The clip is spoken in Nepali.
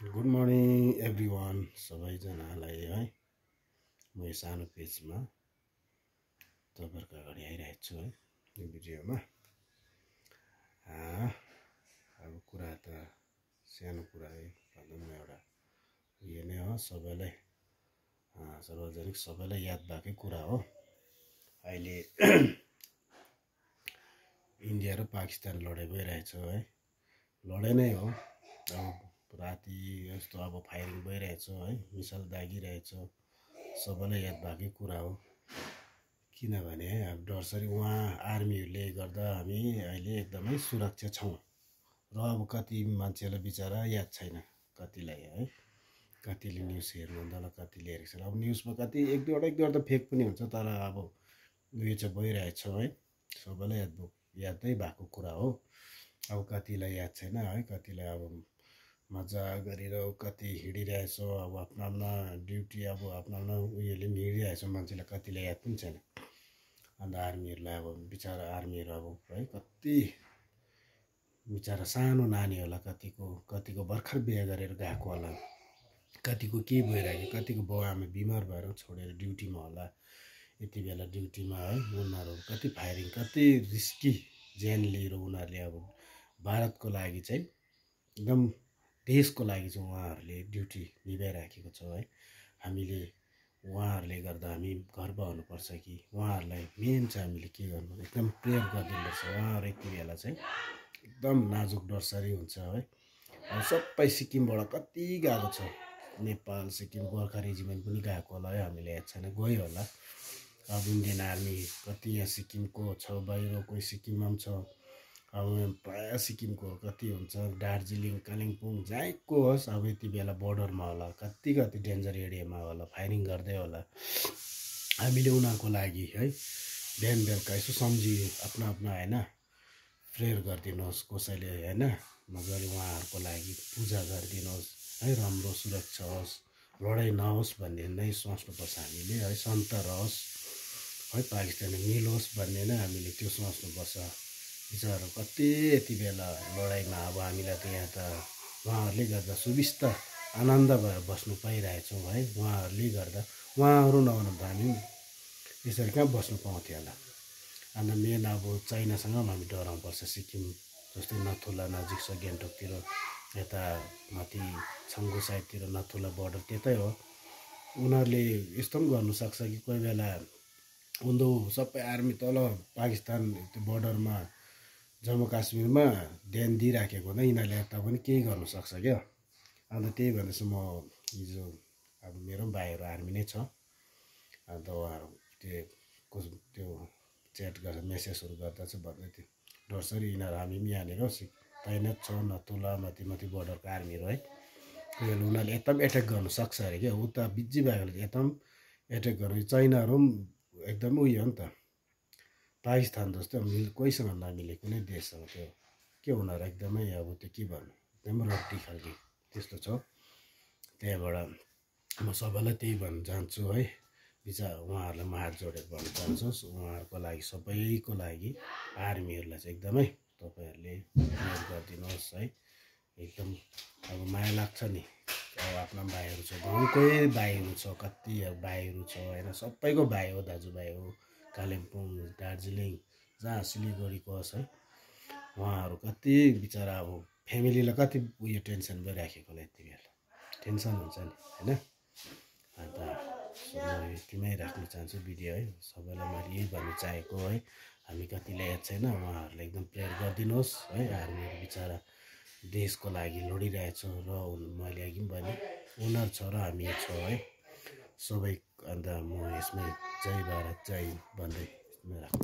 गुड मर्निङ एभ्रिवान सबैजनालाई है म यो सानो पेजमा तपाईँहरूको अगाडि आइरहेको छु है यो भिडियोमा अब कुरा त सानो कुरा है भनौँ न एउटा यो नै हो सबैलाई सार्वजनिक सबैलाई याद भएकै कुरा हो अहिले इन्डिया र पाकिस्तान लडाइँ भइरहेछ है लडाइँ नै हो अब राति यस्तो अब फायरिङ भइरहेछ है मिसाइल दागिरहेछ सबैलाई याद भएकै कुरा हो किनभने अब डरसरी उहाँ आर्मीहरूले गर्दा हामी अहिले एकदमै सुरक्षा छौँ र अब कति मान्छेलाई बिचारा याद छैन कतिलाई है कतिले न्युज हेर्नु हुँदैन कतिले हेरेको छैन अब न्युजमा कति एक दुईवटा त फेक पनि हुन्छ तर अब उयो चाहिँ भइरहेछ है सबैलाई यादै भएको कुरा हो अब कतिलाई याद छैन है कतिलाई अब मजा गरेर कति हिँडिरहेछ अब आफ्नो ड्युटी अब आफ्नो उयोले पनि हिँडिरहेछ मान्छेलाई कतिलाई याद पनि छैन अन्त आर्मीहरूलाई अब बिचारा आर्मीहरू अब है कति बिचारा सानो नानीहरूलाई कतिको भर्खर बिहे गरेर गएको होला कतिको के भइरहेको कतिको बाउ आमा बिमार भएर छोडेर ड्युटीमा होला यति बेला ड्युटीमा है उनीहरू कति फायरिङ कति रिस्की ज्यान लिएर उनीहरूले अब भारतको लागि चाहिँ एकदम देशको लागि चाहिँ उहाँहरूले ड्युटी निभाइराखेको छ है हामीले उहाँहरूले गर्दा हामी गर्व हुनुपर्छ कि उहाँहरूलाई मेन चाहिँ हामीले के गर्नु एकदम प्रेयर गरिदिनुपर्छ उहाँहरू यति बेला चाहिँ एकदम नाजुक डरसरी हुन्छ है अब सबै सिक्किमबाट कति गएको छ नेपाल सिक्किम गोर्खा रेजिमेन्ट पनि गएको होला है हामीले याद छैन गयो होला अब इन्डियन आर्मी कति यहाँ सिक्किमको छ बाहिर कोही सिक्किममा पनि छ अब प्रायः सिक्किमको कति हुन्छ दार्जिलिङ कालिम्पोङ जहाँको होस् अब यति बेला बोर्डरमा होला कति डेन्जर एरियामा होला फायरिङ गर्दै होला हामीले उनीहरूको लागि है बिहान बेलुका यसो सम्झी आफ्नो होइन प्रेयर गरिदिनुहोस् कसैले होइन मजाले उहाँहरूको लागि पूजा गरिदिनुहोस् है राम्रो सुरक्षा होस् लडाइँ नहोस् भन्ने नै सोच्नुपर्छ हामीले है शान्त रहोस् है पाकिस्तान मिलोस् भन्ने नै हामीले त्यो सोच्नुपर्छ बिचारा कति यति बेला लडाइँमा अब हामीलाई त यहाँ त उहाँहरूले गर्दा सुविस्ता आनन्द भएर बस्नु पाइरहेछौँ है उहाँहरूले गर्दा उहाँहरू नहुनु त हामी यसरी कहाँ बस्नु पाउँथ्यो होला अन्त मेन अब चाइनासँग पनि हामी डराउनुपर्छ सिक्किम जस्तै नथुला नजिक छ गान्तोकतिर यता माथि छङ्गु साइडतिर नथुला बोर्डर त्यतै हो उनीहरूले यस्तो पनि गर्नुसक्छ कि कोही बेला उनीहरू सबै आर्मी तल पाकिस्तान त्यो बोर्डरमा जम्मू काश्मीरमा ध्यान दिइराखेको हुँदा यिनीहरूले यता पनि केही गर्नुसक्छ क्या अन्त त्यही भनेर चाहिँ म हिजो अब मेरो पनि भाइहरू आर्मी नै छ अन्त उहाँहरू त्यो च्याट गरेर मेसेजहरू गर्दा चाहिँ भन्दै थियो डरसरी यिनीहरू हामी पनि यहाँनिर तैनात छौँ नथुला माथि बोर्डरको आर्मीहरू है कोही बेला उनीहरूले यता पनि एट्याक गर्नु सक्छ अरे क्या उता बिजी भएकोले यता पनि एट्याक गर्नु चाइनाहरू पनि एकदम उयो हो नि त पाकिस्तान जस्तो कोहीसँग नमिले कुनै देशसँग त्यो के उनीहरू एकदमै अब त्यो के भन्नु एकदमै रड्डी खालको त्यस्तो छ त्यहाँबाट म सबैलाई त्यही भन्न चाहन्छु है उहाँहरूलाई म हात जोडेर भन्न चाहन्छु उहाँहरूको लागि सबैको लागि आर्मीहरूलाई चाहिँ एकदमै तपाईँहरूले प्रेयर गरिदिनुहोस् है एकदम अब माया लाग्छ नि अब आफ्नो भाइहरू छ गाउँकै भाइहरू छ कति अब भाइहरू छ होइन सबैको भाइ हो दाजुभाइ हो कालिम्पोङ दार्जिलिङ जहाँ सिलगढीको होस् है उहाँहरू कति बिचरा अब फ्यामिलीलाई कति उयो टेन्सन भइराखेको होला यति बेला टेन्सन हुन्छ नि होइन अन्त म यतिमै राख्न चाहन्छु भिडियो है सबैलाई मैले यही भन्नु चाहेको है हामी कतिलाई याद छैन उहाँहरूलाई एकदम प्रेयर गरिदिनुहोस् है आर्मीहरू बिचरा देशको लागि लडिरहेछ र मैले अघि पनि भने उनीहरू छ र हामी छौँ है सबै अन्त म यसमै जय भारत जय भन्दै राख्छु